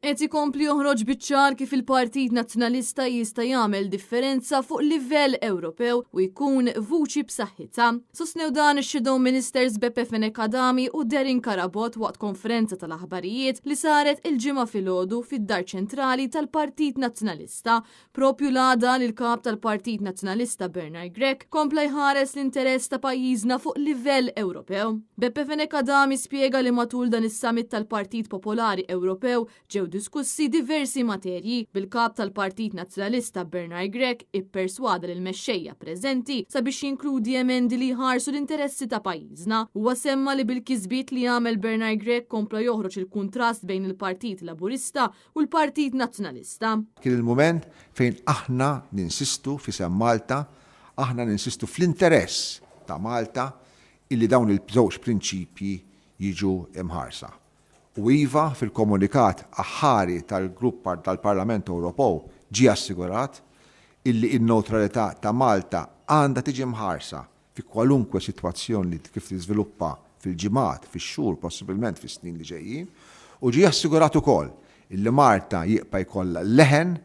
Qed ikompli joħroġ biċ-ċar kif il-Partit Nazzjonalista jista' jagħmel differenza fuq livell Ewropew u jkun vuċi b'saħħitha. Sostnew dan ix-Shadow Ministers Beppe Fenech Adami u Darren Carabott waqt konferenza tal-aħbarijiet li saret il-Ġimgħa filgħodu fid-Dar Ċentrali tal-Partit Nazzjonalista. Propju l-għada li l-Kap tal-Partit Nazzjonalista Bernard Grech kompla jħares l-interess ta' pajjiżna fuq livell Ewropew. Beppe Fenech Adami spjega li matul dan is-summit tal-Partit Popolari Ewropew ġew diskussi diversi materji, bil-Kap tal-Partit Nazzjonalista Bernard Grech ipperswada lill-mexxejja preżenti sabiex jinkludi emendi li jħarsu l-interessi ta' pajjiżna. Huwa semma li bil-kisbiet li għamel Bernard Grech kompla joħroġ il-kuntrast bejn il-Partit Laburista u l-Partit Nazzjonalista. Kien il-mument fejn aħna ninsistu f'isem Malta, aħna ninsistu fl-interess ta' Malta illi dawn il-żewġ prinċipji jiġu imħarsa. U iva, fil-komunikat aħħari tal-grupp tal-Parlament Ewropew ġie assigurat illi n-newtralità ta' Malta għandha tiġi mħarsa fi kwalunkwe sitwazzjoni li kif tiżviluppa fil-ġimgħat, fix-xhur, possibilment fis-snin li ġejjin, u ġie assigurat ukoll illi Malta jibqa' jkollha leħen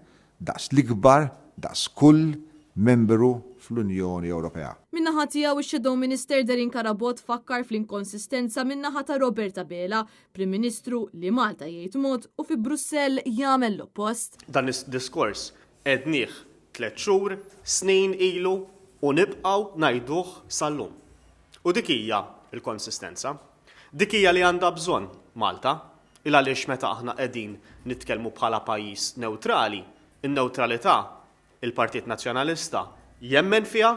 daqs l-ikbar, daqs kull membru fl-Unjoni Ewropea. Min-naħa tiegħu ix-Shadow Minister Darren Carabott fakkar fl-inkonsistenza min-naħa ta' Robert Abela, Prim Ministru li Malta jgħid mod u fi Brussell jagħmel l-oppost. Dan is-diskors għednieh tliet xhur, snin ilu u nibqgħu ngħiduh sal-lum. U dik hija l-konsistenza. Dik hija li għandha bżonn Malta, il għaliex meta aħna qegħdin nitkellmu bħala pajjiż newtrali, in-newtralità il-Partit Nazzjonalista jemmen fiha,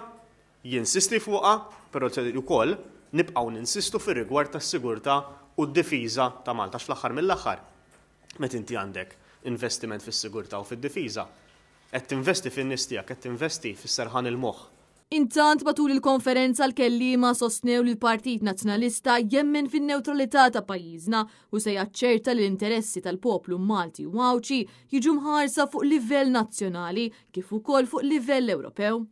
jinsisti fuqha, però wkoll nibqgħu ninsistu fir-rigward tas-sigurtà u d-difiża ta' Malta għax fl-aħħar mill-aħħar meta inti għandek investiment fis-sigurtà u fid-difiża, qed tinvesti fin-nies tiegħek, qed tinvesti fis-serħan il-moħħ. Intant matul il-konferenza l-kelliema sostnew li l-Partit Nazzjonalista jemmen fin-newtralità ta' pajjiżna u se jaċċerta li l-interessi tal-poplu Malti u Għawdxi jiġu mħarsa fuq livell nazzjonali kif ukoll fuq livell Ewropew.